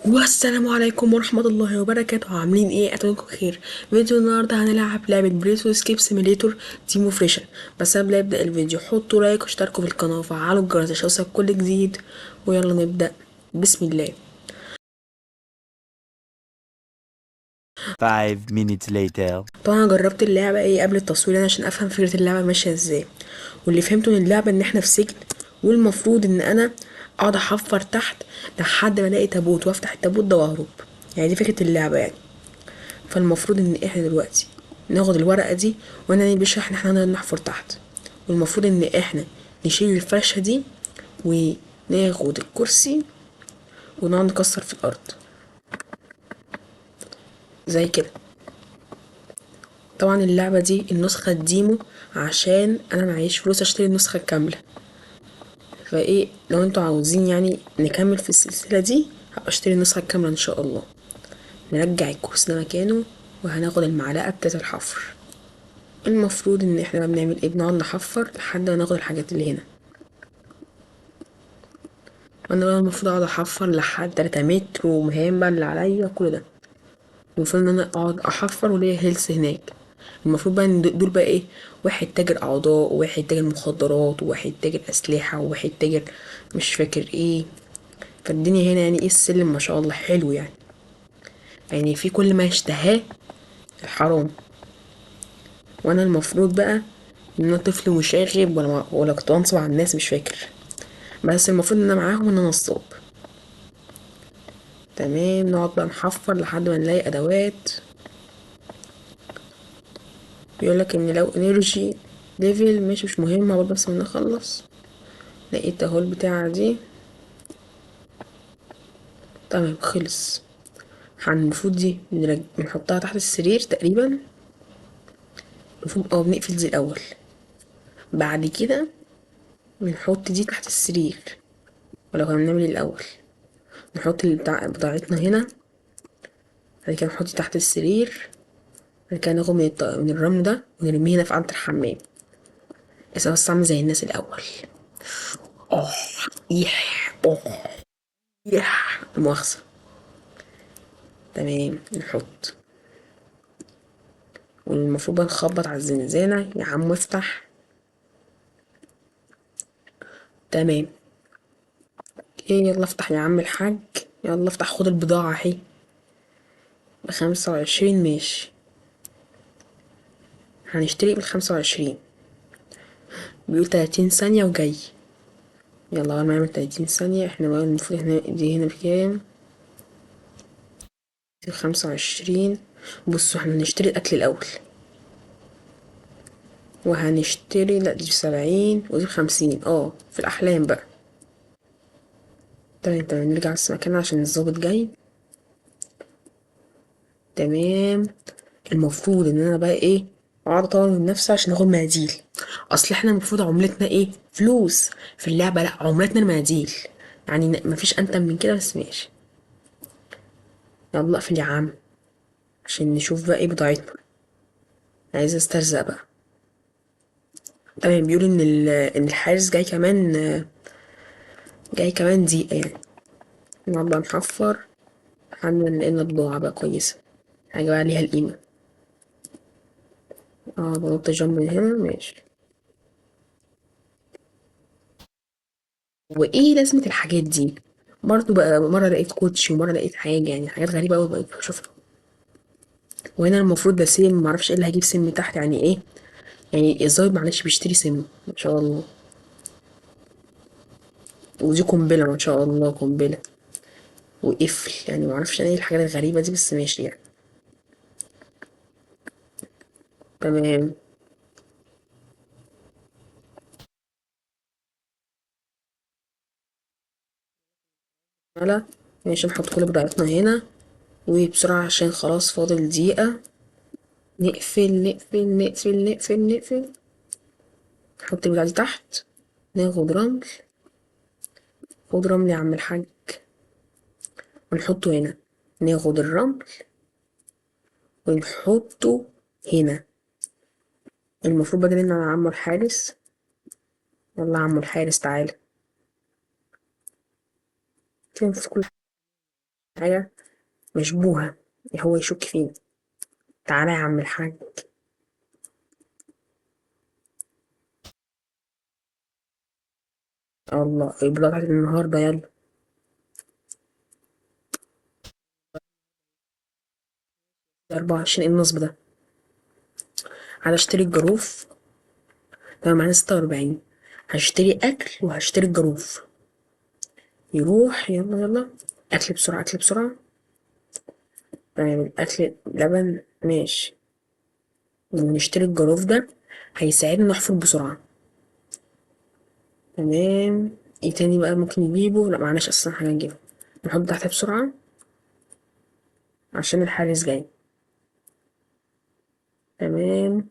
والسلام عليكم ورحمة الله وبركاته. عاملين ايه؟ اتمنى خير. فيديو النهارده هنلعب لعبة Prison Escape Simulator demo version. بس قبل ما ابدا الفيديو حطوا like واشتركوا في القناة وفعلوا الجرس عشان يوصلك كل جديد. ويلا نبدا، بسم الله. 5 minutes later. طبعا جربت اللعبة ايه قبل التصوير انا عشان افهم فكرة اللعبة ماشية ازاي، واللي فهمته من اللعبة ان احنا في سجن، والمفروض ان انا اقعد احفر تحت لحد ما الاقي تابوت وافتح التابوت ده واهرب. دي فكرة اللعبة. فالمفروض ان احنا دلوقتي ناخد الورقة دي، وانا اللي بيشرح ان احنا هنقعد نحفر تحت، والمفروض ان احنا نشيل الفرشة دي وناخد الكرسي ونقعد نكسر في الارض زي كده. طبعا اللعبة دي النسخة الديمو عشان انا معيش فلوس اشتري النسخة الكاملة، فايه لو انتوا عاوزين نكمل في السلسلة دي هبقى اشتري النسخة الكاملة ان شاء الله. نرجع الكرسي ده مكانه وهناخد المعلقة بتاعة الحفر. المفروض ان احنا بقى بنعمل ايه؟ بنقعد نحفر لحد ما ناخد الحاجات اللي هنا. انا بقى المفروض اقعد احفر لحد 3 متر ومهام بقى اللي عليا كل ده. المفروض ان انا اقعد احفر وليا هيلث هناك. المفروض بقى ان دول بقى ايه؟ واحد تاجر اعضاء، وواحد تاجر مخدرات، وواحد تاجر اسلحه، وواحد تاجر مش فاكر ايه. فالدنيا هنا ايه السلم ما شاء الله حلو، في كل ما يشتهاه الحرام. وانا المفروض بقى ان انا طفل مشاغب ولا كنت بنصب على الناس مش فاكر، بس المفروض ان انا معاهم ان انا نصاب. تمام، نقعد بقى نحفر لحد ما نلاقي ادوات. بيقولك ان لو انرجي ليفل ماشي مش مهم، هو بس ما نخلص. لقيت اهو البتاعة دي، تمام خلص. المفروض دي بنحطها تحت السرير تقريبا، المفروض بنقفل دي الاول، بعد كده بنحط دي تحت السرير. ولو كنا بنعمل الاول نحط بتاعتنا هنا، بعد كده نحط تحت السرير، بعد كده ناخد من الرمل ده ونرميه هنا في قعدة الحمام. بس اعمل زي الناس الاول. يح، يح، لا مؤاخذة. تمام، نحط. والمفروض بقى نخبط على الزنزانة يا عم افتح. تمام، ايه يلا افتح يا عم الحاج، يلا افتح خد البضاعة اهي ب25. ماشي، هنشتري ب25. بيقول 30 ثانية وجاي. يلا بقى نعمل 30 ثانية. احنا بقى المفروض احنا دي هنا بكام؟ 25. بصوا احنا هنشتري الأكل الأول، وهنشتري لا دي ب70 ودي ب50. في الأحلام بقى. تمام تمام، نرجع بس مكاننا عشان الظابط جاي. تمام، المفروض ان انا بقى ايه؟ اقعد اطور من نفسي عشان اخد مناديل. اصل احنا المفروض عملتنا ايه؟ فلوس في اللعبة. لا، عملتنا المناديل، مفيش انتم من كده، بس ماشي. يلا اقفل يا عم عشان نشوف بقى ايه بضاعتنا. عايزه استرزق بقى. تمام، بيقول ان الحارس جاي كمان دقيقة. نقعد بقى نحفر لحد ما نلاقي بضاعة بقى كويسة، حاجة بقى عليها القيمة. بنط جنب من هنا، ماشي. وإيه لازمة الحاجات دي؟ برضو بقى مرة لقيت كوتشي ومرة لقيت حاجة، حاجات غريبة أوي بقيت بشوفها. وهنا المفروض ده سم، معرفش إيه اللي هجيب سم تحت، يعني إيه؟ الظابط معلش بيشتري سم ما شاء الله. ودي قنبلة ما شاء الله، قنبلة وقفل، معرفش إيه الحاجات الغريبة دي، بس ماشي. تمام. يلا ماشي، نحط كل بضاعتنا هنا وبسرعة عشان خلاص فاضل دقيقة. نقفل نقفل نقفل نقفل نقفل، نحط البتاع دي تحت، ناخد رمل، خد رمل يا عم الحاج ونحطه هنا، ناخد الرمل ونحطه هنا. المفروض بقى نرن على عمو الحارس. يلا يا عمو الحارس تعالى. كده في كل حاجة مشبوهة هو يشك فينا. تعالى يا عم الحاج. الله، البضاعة بتاعت النهاردة، يلا. 24، ايه النصب ده؟ عايز اشتري الجاروف. تمام، معانا 46. هشتري اكل وهشتري الجاروف. يروح، يلا يلا، اكل بسرعة، اكل بسرعة. تمام، الاكل لبن، ماشي. ونشتري الجاروف ده هيساعدنا نحفر بسرعة. تمام. ايه تاني بقى ممكن نجيبه؟ لا معناش اصلا حاجة نجيبها. نحط تحت بسرعة عشان الحارس جاي. تمام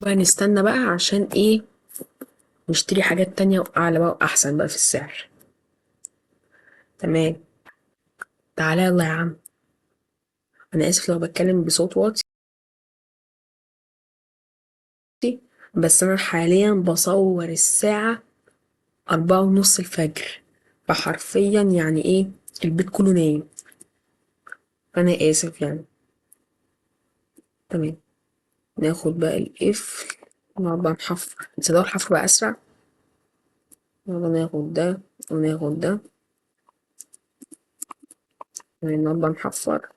بقى، نستنى بقى عشان ايه؟ نشتري حاجات تانية واعلى بقى واحسن بقى في السعر. تمام. تعالى يلا يا عم. انا اسف لو بتكلم بصوت واطي، بس انا حاليا بصور الساعة 4:30 الفجر، فحرفيا يعني ايه البيت كله نايم، فانا اسف يعني. تمام. ناخد بقى القفل ونقعد بقى نحفر. تصدقوا الحفر بقى اسرع. يلا ناخد ده وناخد ده. تمام، نقعد بقى نحفر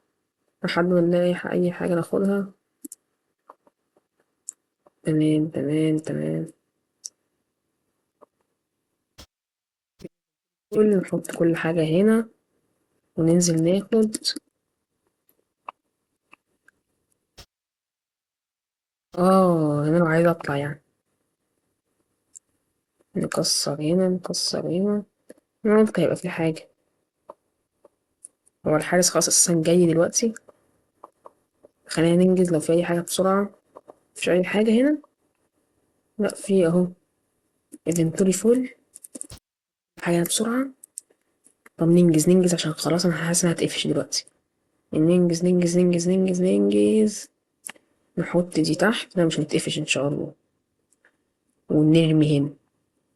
لحد ما نلاقي اي حاجة ناخدها. تمام تمام تمام. نحط كل حاجة هنا وننزل ناخد. انا لو عايزة اطلع يعني. نكسر هنا، نكسر هنا. انا قلت هيبقى في حاجة. هو الحارس خلاص اساسا جاي دلوقتي. خلينا ننجز لو في اي حاجة بسرعة. مفيش اي حاجة هنا؟ لا في اهو. inventory full. حاجة بسرعة. طب ننجز ننجز عشان خلاص انا حاسس انها هتقفش دلوقتي. ننجز ننجز ننجز ننجز ننجز. نحط دي تحت. لا مش هنتقفش ان شاء الله. ونرمي هنا.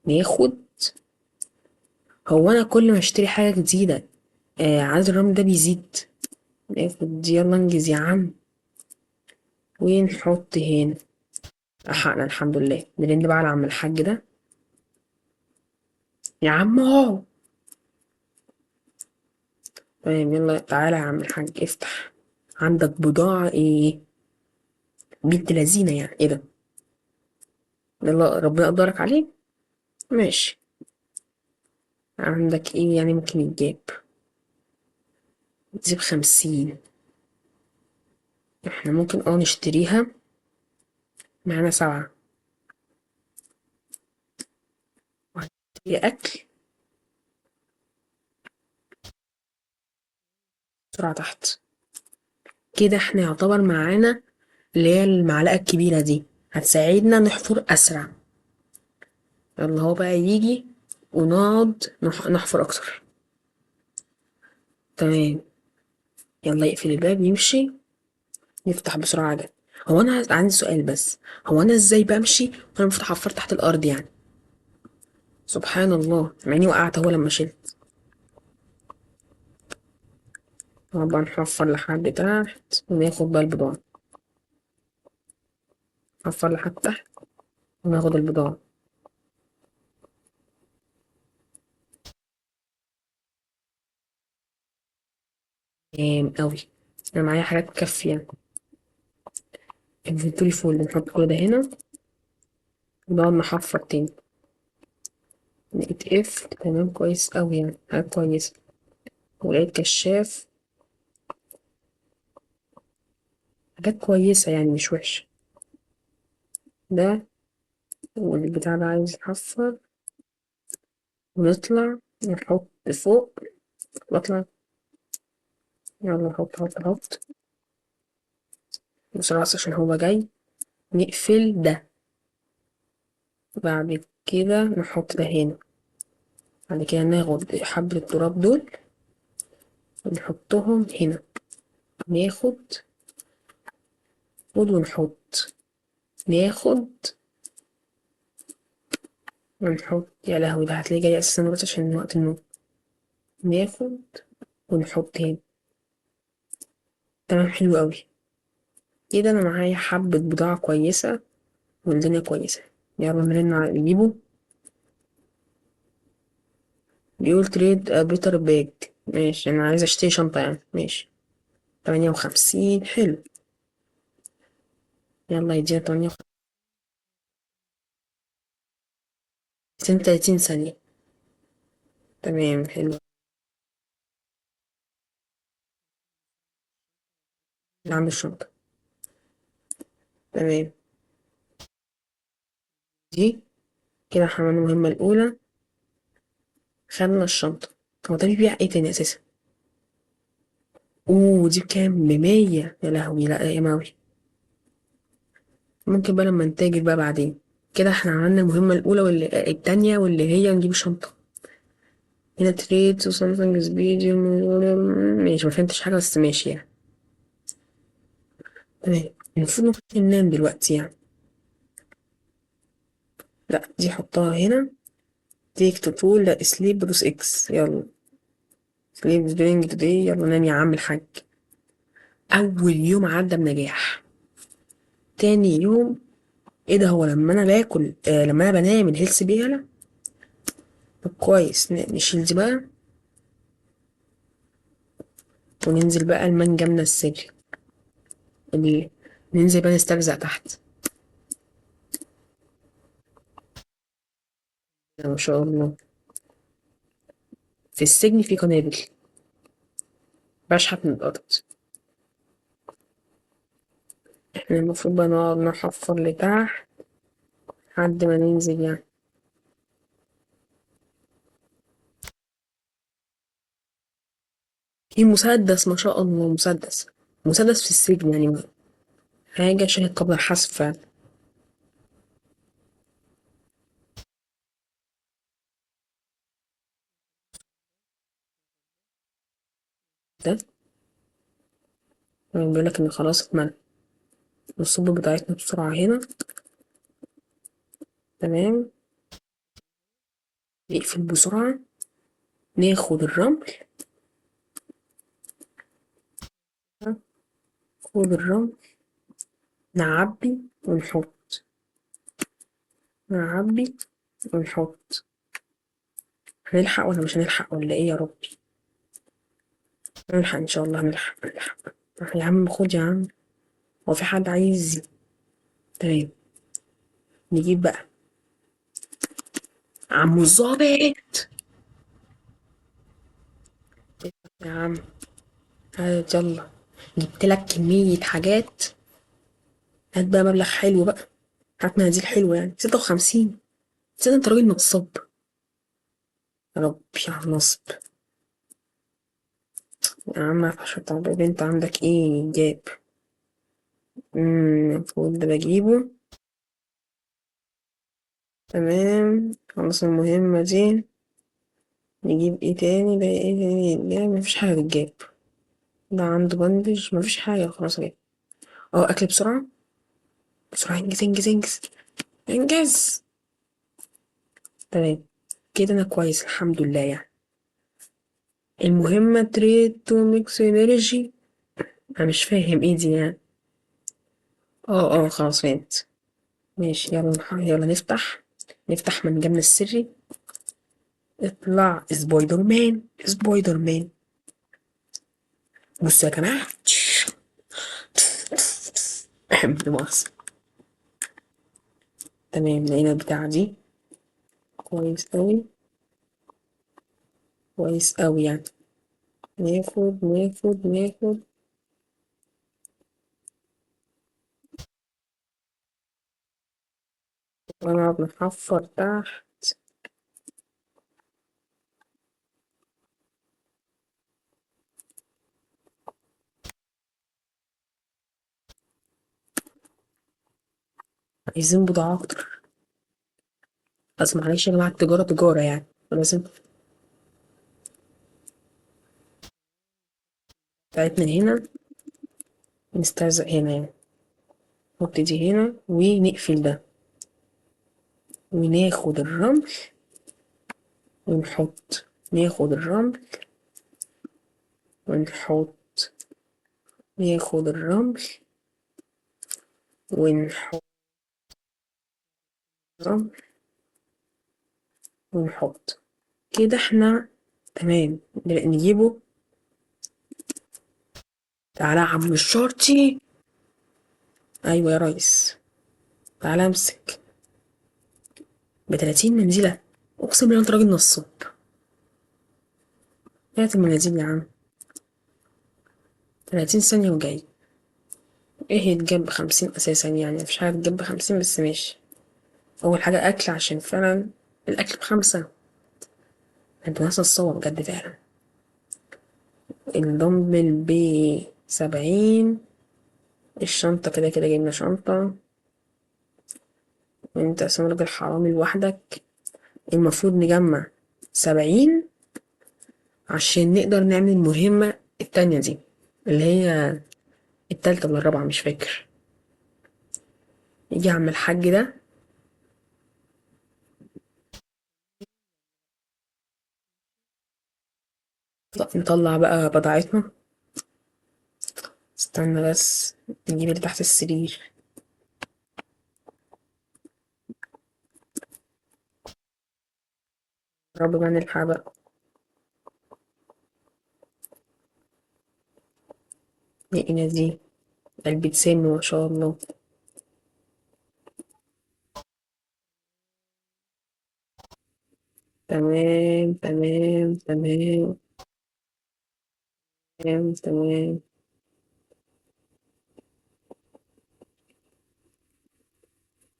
ناخد. هو انا كل ما اشتري حاجة جديدة، عدد الرمل ده بيزيد. ناخد دي، يلا انجز يا عم. ونحط هنا. لحقنا الحمد لله. نرن بقى على عم الحاج ده. يا عم اهو. تمام، يلا تعالى يا عم الحاج افتح. عندك بضاعة ايه؟ بنت لذينة يعني. ايه ده؟ يلا ربنا يقدرك عليه. ماشي. عندك ايه يعني ممكن يتجاب؟ دي ب50. احنا ممكن نشتريها. معانا 7. وهنشتري اكل بسرعة تحت كده. احنا يعتبر معانا اللي هي المعلقة الكبيرة دي، هتساعدنا نحفر أسرع. يلا هو بقى يجي ونقعد نحفر أكتر. تمام. يلا يقفل الباب يمشي. نفتح بسرعة ده. هو أنا عندي سؤال بس، هو أنا إزاي بمشي وأنا المفروض أحفر تحت الأرض يعني؟ سبحان الله، مع إني وقعت أهو لما شلت. نقعد بقى نحفر لحد تحت وناخد بقى البضاعة. نحفر لحد تحت وناخد البضاعة. تمام أوي. أنا معايا حاجات كافية. inventory full. نحط كل ده هنا ونقعد نحفر تاني. لقيت اف. تمام كويس أوي يعني، حاجات كويسة. ولقيت كشاف. حاجات كويسة يعني مش وحشة. ده والبتاع ده عايز يتحفر. ونطلع نحط فوق. واطلع. يلا حط حط حط بسرعة عشان هو جاي. نقفل ده. بعد كده نحط ده هنا. بعد كده ناخد حبة التراب دول ونحطهم هنا. ناخد خد ونحط. ناخد ونحط. يا لهوي ده هتلاقيه جاي اساسا دلوقتي عشان وقت النوم. ناخد ونحط هنا. تمام حلو قوي كده. انا معايا حبة بضاعة كويسة والدنيا كويسة. يلا نرن على نجيبه. بيقول trade better bag. ماشي انا عايزة اشتري شنطة يعني. ماشي 58 حلو. يلا يدينا 58 30 ثانية. تمام حلو. اللي عند الشنطة. تمام دي كده احنا عملنا المهمة الأولى، خدنا الشنطة. هو ده بيبيع ايه تاني أساسا؟ اوه دي بكام؟ ب100. يا لهوي، لا يا ماوي. ممكن بقى لما نتاجر بقى بعدين. كده احنا عملنا المهمة الأولى واللي التانية واللي هي نجيب شنطة. هنا trade و something speed. ماشي ما فهمتش حاجة بس ماشي يعني. تمام المفروض نخش ننام دلوقتي يعني. لا دي حطها هنا. take to tool. لا sleep دوس X. يلا sleep during the day. يلا نام يا عم الحاج. أول يوم عدى بنجاح. تاني يوم ايه ده؟ هو لما انا باكل لما انا بنام ال health بيعلى. طب كويس. نشيل دي بقى وننزل بقى المنجمنا السري اللي ننزل بقى نسترزق تحت. ما شاء الله في السجن في قنابل بشحت من الارض. احنا المفروض بقى نقعد نحفر لتحت لحد ما ننزل يعني. في مسدس ما شاء الله، مسدس في السجن يعني، حاجة شاهد قبل الحذف فعلا. ده بيقول لك ان خلاص اتملى. نصب بضاعتنا بسرعة هنا. تمام نقفل بسرعة، ناخد الرمل، خد الرمل، نعبي ونحط، نعبي ونحط. هنلحق ولا مش هنلحق ولا ايه يا ربي؟ هنلحق ان شاء الله، هنلحق، هنلحق يا عم. خد يا عم، هو في حد عايز؟ تمام نجيب بقى عمو الظابط يا عم. هات يلا، جبت لك كمية حاجات. هات بقى مبلغ حلو بقى، هات منازل حلوة يعني. 56. تصدق انت راجل نصاب يا ربي على النصب يا عم. عشان طب انت عندك ايه جاب؟ المفروض ده بجيبه. تمام خلص المهمة دي. نجيب ايه تاني؟ ده ايه تاني؟ لا مفيش حاجة تتجاب. ده عنده بندج، مفيش حاجة خلاص جاب. اكل بسرعة بسرعة، انجز انجز انجز انجز. تمام كده انا كويس الحمد لله يعني. المهمة trade to mix energy، انا مش فاهم ايه دي يعني. خلاص فهمت. ماشي يلا يلا نفتح منجمنا السري. اطلع سبايدر مان، سبايدر مان. بصوا يا جماعة، لا مؤاخذة. تمام لقينا البتاعة دي، كويس أوي، كويس أوي يعني. ناخد ناخد ناخد. ونقعد نحفر تحت. عايزين بضاعة أكتر. بس معلش يا جماعة، التجارة تجارة يعني، لازم بتاعتنا هنا نسترزق هنا يعني. نحط دي هنا ونقفل ده، وناخد الرمل ونحط، ناخد الرمل. ونحط، ناخد الرمل ونحط الرمل ونحط كده. احنا تمام. نجيبه. تعالى يا عم الشرطي. ايوه يا ريس، تعالى امسك ب30 منزلة. اقسم بالله انت راجل نصاب. هات المنازل يا عم، 30 ثانية وجاي. ايه يتجاب ب50 اساسا؟ يعني مفيش حاجة تتجاب ب50، بس ماشي. اول حاجة اكل، عشان فعلا الاكل ب5. انتوا ناس نصابة بجد فعلا. الدمبل ب70. الشنطة كده كده جبنا شنطة. وانت اصلا راجل حرامي لوحدك. المفروض نجمع 70 عشان نقدر نعمل المهمة التانية دي، اللي هي التالتة ولا الرابعة مش فاكر. يجي عم الحاج ده. طب نطلع بقى بضاعتنا. استنى بس نجيب اللي تحت السرير. يا رب بقى نلحق بقى. لقينا دي علبة سم ما شاء الله. تمام تمام تمام تمام تمام.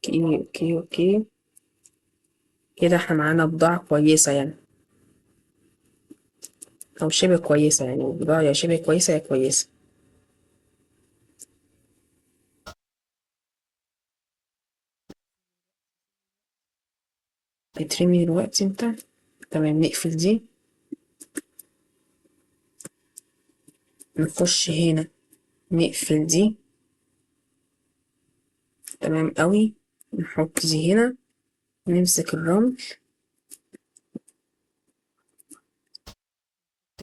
okay okay okay. كده احنا معانا بضاعة كويسة يعني، أو شبه كويسة يعني، بضاعة يا شبه كويسة يا كويسة. بترمي دلوقتي انت. تمام، نقفل دي، نخش هنا نقفل دي. تمام قوي. نحط دي هنا، نمسك الرمل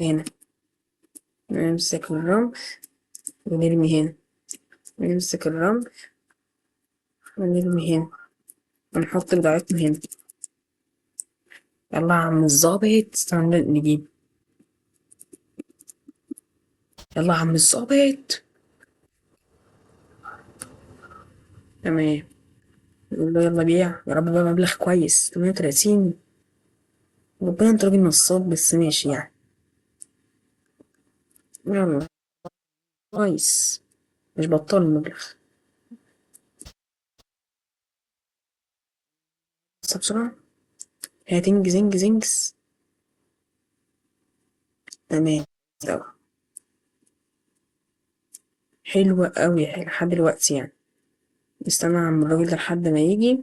هنا، نمسك الرمل ونرمي هنا، نمسك الرمل ونرمي هنا، ونحط بضاعتنا هنا. يلا يا عم الظابط، استنى نجيب. يلا يا عم الظابط. تمام، نقول له يلا بيع يا رب بقى مبلغ كويس. 38. ربنا انت راجل نصاب، بس ماشي يعني. يلا كويس، مش بطال المبلغ. بس بسرعة، هي تنجز انجز انجز. تمام، حلوة قوي لحد دلوقتي يعني. نستنى عم الراجل ده لحد ما يجي.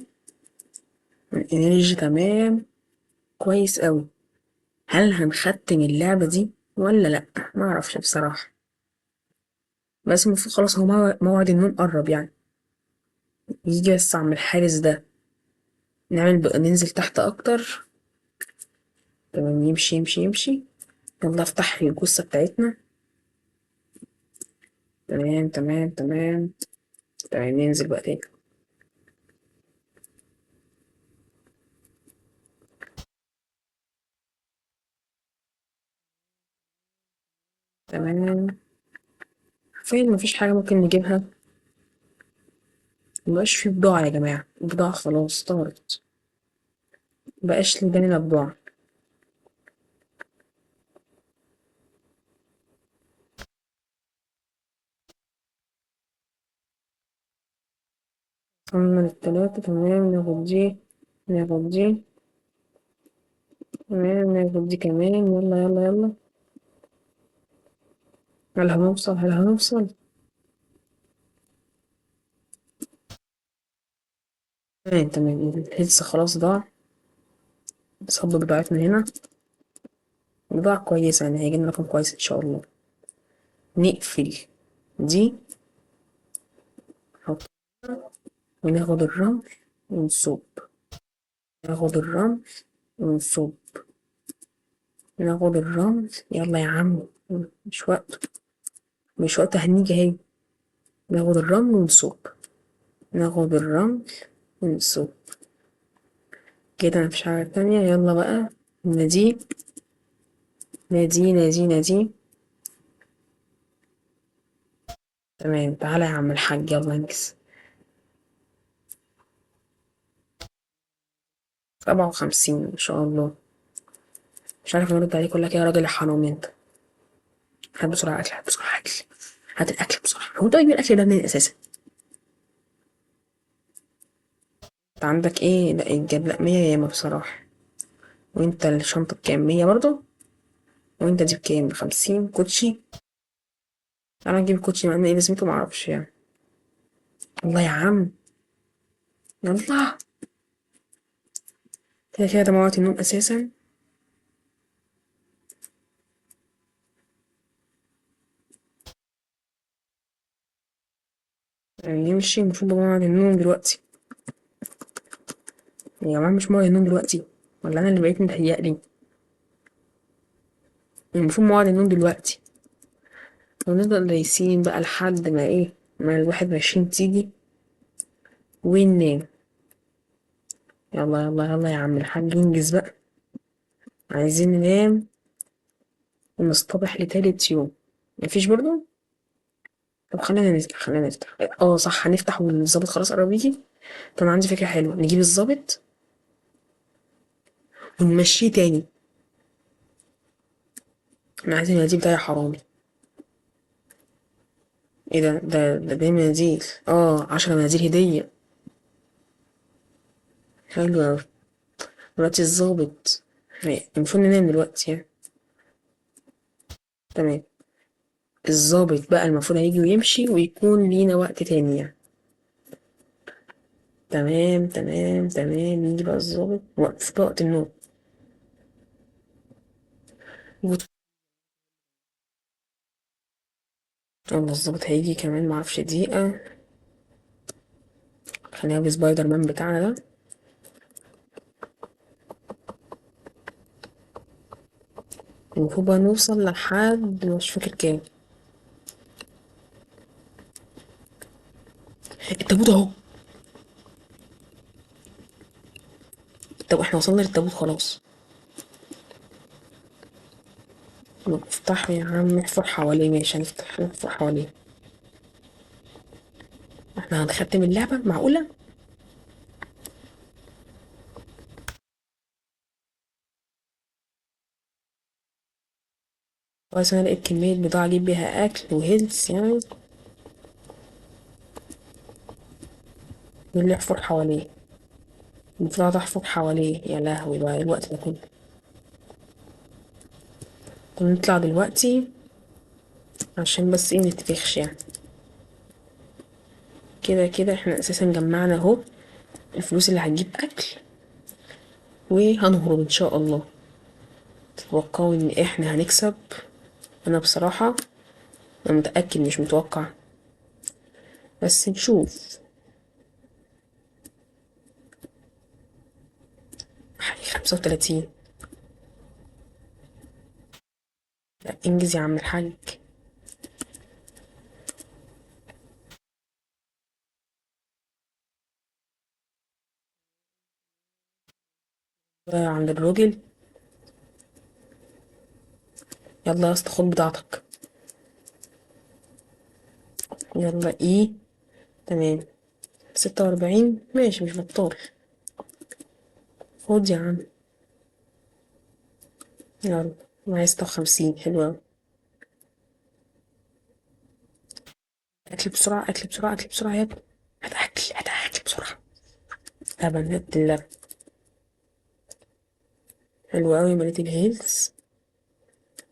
الانرجي تمام كويس قوي. هل هنختم اللعبة دي ولا لأ؟ ما اعرفش بصراحة، بس المفروض خلاص هو موعد النوم قرب يعني. يجي بس عم الحارس ده، نعمل بقى ننزل تحت اكتر. تمام، يمشي يمشي يمشي. يلا افتح الجثة بتاعتنا. تمام تمام تمام تمام. ننزل بقى تاني. تمام، فين مفيش حاجة ممكن نجيبها؟ مبقاش في بضاعة يا جماعة، البضاعة خلاص طارت، مبقاش لدينا بضاعة. وصلنا للتلاتة. تمام، ناخد دي، ناخد دي، تمام، ناخد دي كمان. يلا يلا يلا، هل هنوصل؟ هل هنوصل؟ تمام تمام. الهيلث خلاص ضاع. نصب بضاعتنا هنا، بضاعة كويسة يعني، هيجي لنا رقم كويس إن شاء الله. نقفل دي، نحط وناخد الرمل ونصب، ناخد الرمل ونصب. ناخد الرمل. يلا يا عم، مش وقت، مش وقت، هنيجي اهي. ناخد الرمل ونصب، ناخد الرمل ونصب كده، مفيش حاجة تانية. يلا بقى ناديه، ناديه، ناديه، ناديه. تمام، تعالى يا عم الحاج، يلا انجز. 57 ان شاء الله. مش عارف ارد عليك اقول لك يا راجل يا حرامي انت. هات بسرعة اكل، هات بسرعة اكل، هات الاكل بسرعة. هو انت بتجيب الاكل ده منين اساسا؟ انت عندك ايه؟ لا الجاب، لا 100 ياما بصراحة. وانت الشنطة بكام؟ 100 برضو. وانت دي بكام؟ 50. كوتشي، انا اجيب كوتشي مع ان ايه لازمته معرفش يعني. الله يا عم، يلا. كده كده ده موعد النوم اساسا. يعني نمشي، المفروض موعد النوم دلوقتي يا جماعة. مش موعد النوم دلوقتي ولا انا اللي بقيت متهيألي؟ المفروض موعد النوم دلوقتي. ونفضل دايسين بقى لحد ما ايه، ما 21 تيجي وننام. يلا يلا يلا يا عم الحاج، انجز بقى، عايزين ننام ونصطبح لتالت يوم. مفيش برضو؟ طب خلينا نفتح، خلينا نفتح. صح، هنفتح والظابط خلاص قرب يجي. طب انا عندي فكرة حلوة، نجيب الظابط ونمشيه تاني. انا عايز المناديل بتاعي يا حرامي. ايه ده؟ ده مناديل. 10 مناديل هدية. حلو اوي. دلوقتي الظابط المفروض ننام دلوقتي يعني. تمام، الظابط بقى المفروض هيجي ويمشي ويكون لينا وقت تاني يعني. تمام تمام تمام. يجي بقى الظابط وقت وقت النوم. يلا الظابط هيجي كمان معرفش دقيقة. خلينا بسبايدر مان بتاعنا ده. المفروض بقى نوصل لحد مش فاكر كام. التابوت اهو. طب احنا وصلنا للتابوت خلاص. نفتح يا عم، نحفر حواليه. ماشي، هنفتح، نحفر حواليه. احنا هنختم اللعبة؟ معقولة؟ بس انا لقيت كمية بضاعة اجيب بيها اكل وهيلث يعني. يقول لي احفر حواليه، المفروض اقعد احفر حواليه. يا لهوي بقى الوقت ده كله. طب نطلع دلوقتي عشان بس ايه نتفخش يعني. كده كده احنا اساسا جمعنا اهو الفلوس اللي هتجيب اكل، وهنهرب ان شاء الله. تتوقعوا ان احنا هنكسب؟ انا بصراحة انا متأكد مش متوقع، بس نشوف. 35. لا انجز يا عم الحاج. بقى عند الراجل. يلا يا اسطى خد بضاعتك. يلا ايه. تمام، 46. ماشي مش بطال. خد يا عم. يلا معايا 56. حلو اوي. اكل بسرعة، اكل بسرعة، اكل بسرعة يا ابني. هات اكل، هات اكل بسرعة. لبن، هات اللبن. حلو اوي. مليت الهيلث.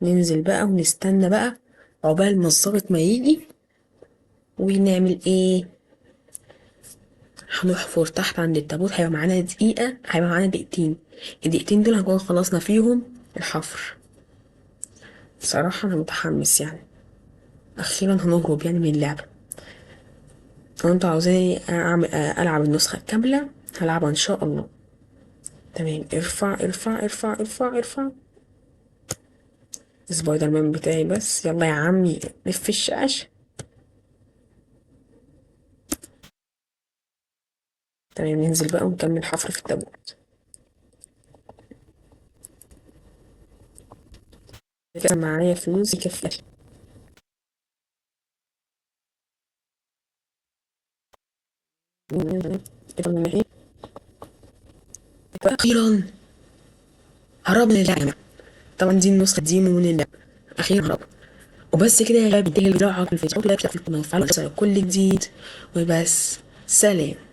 ننزل بقى ونستنى بقى عقبال ما الظابط ما يجي. ونعمل ايه؟ هنحفر تحت عند التابوت. هيبقى معانا دقيقة، هيبقى معانا دقيقتين. الدقيقتين دول هنكون خلصنا فيهم الحفر. بصراحة أنا متحمس يعني، أخيرا هنهرب يعني من اللعبة. لو انتوا عاوزيني ألعب النسخة الكاملة هلعبها إن شاء الله. تمام، ارفع ارفع ارفع ارفع ارفع. سبايدر مان بتاعي بس. يلا يا عمي لف الشاشة. تمام، ننزل بقى ونكمل حفر في التابوت. كده معايا فلوس يكفي. أخيرا هرب من اللعبة. طبعا دي النسخة demo من اللعبة، أخيرا هرب. وبس كده يا شباب، انتهى الفيديو. عجبكم الفيديو like في القناة وفعلوا الجرس على كل جديد. وبس، سلام.